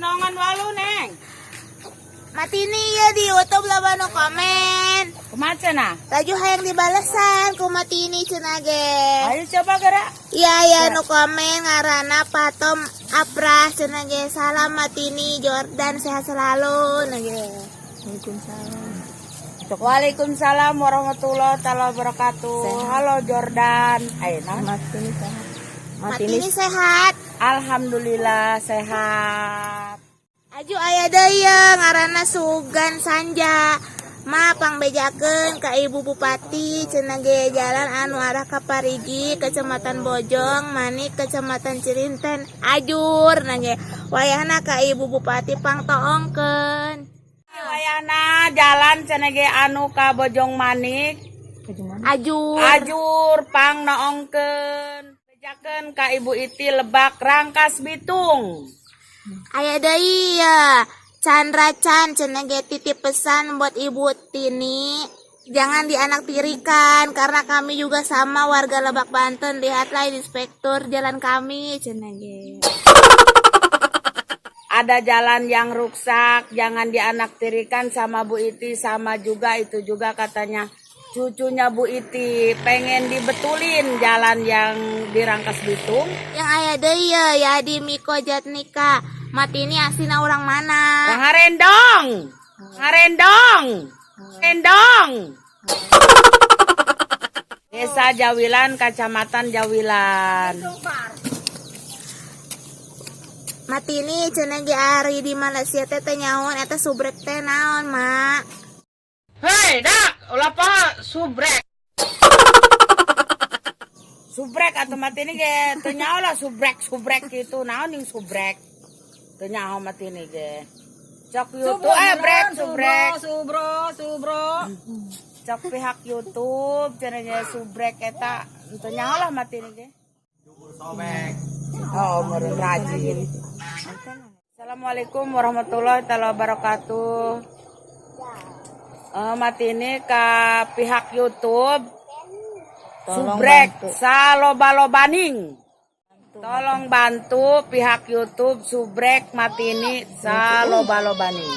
Nongan walu, Neng. Matini ya di YouTube loba nu komen. Kumaha cenah? Laju hayang dibalesan ku Matini cenah ge. Ayo coba gerak. Iya ya, nu komen ngaranna Patom Aprah cenah ge, salam Matini Jordan, sehat selalu nah ge. Waalaikumsalam. Waalaikumsalam warahmatullahi taala wabarakatuh. Halo, Jordan. Ayo, nah. Matini sehat. Matini sehat. Alhamdulillah sehat. Aju aya deui ye, ngaranna Sugan Sanja. Ma, pangbejakeun ka Ibu Bupati cenah ge, jalan anu arah ka Parigi, Kecamatan Bojong Manik, Kecamatan Cirinten, ajur nah ge. Wayahna ka Ibu Bupati pangtoongkeun. Wayahna jalan cenah ge anu ka Bojong Manik Ajur. Ajur, pang noongkeun. Bejakeun ka Ibu Iti Lebak Rangkas Bitung. Aya deui ya. Chandra Chan cenah ge, titip pesan buat Ibu Tini. Jangan dianaktirikan karena kami juga sama warga Lebak Banten. Lihatlah inspektur jalan kami cenah ge. Ada jalan yang rusak, jangan dianaktirikan sama Bu Iti, sama juga itu juga katanya cucunya Bu Iti pengen dibetulin jalan yang di Rangkas Bitung. Yang aya deui ya, Yadi Miko Jatnika. Matini aslina orang mana? Ngarendong, ngarendong, rendong. Desa Jawilan, Kecamatan Jawilan. Matini cenah ge, ari di Malaysia teh teu nyahoan eta subrek teh naon, Mak? Hei, dak, ulah apa subrek. Subrek atau Matini ge teu nyaho lah subrek subrek gitu, naon yang subrek. Teu nyaho Matini ge. Cok YouTube eh brek subrek. Subro, subro. Cok pihak YouTube cenah ge subrek eta teu nyaho lah Matini ge. Oh, meureun rajin. Assalamualaikum warahmatullahi taala wabarakatuh. Matini ke pihak YouTube Tolong subrek bantu. Saloba-lobaning. Tolong bantu pihak YouTube subrek Matini saloba-lobaning.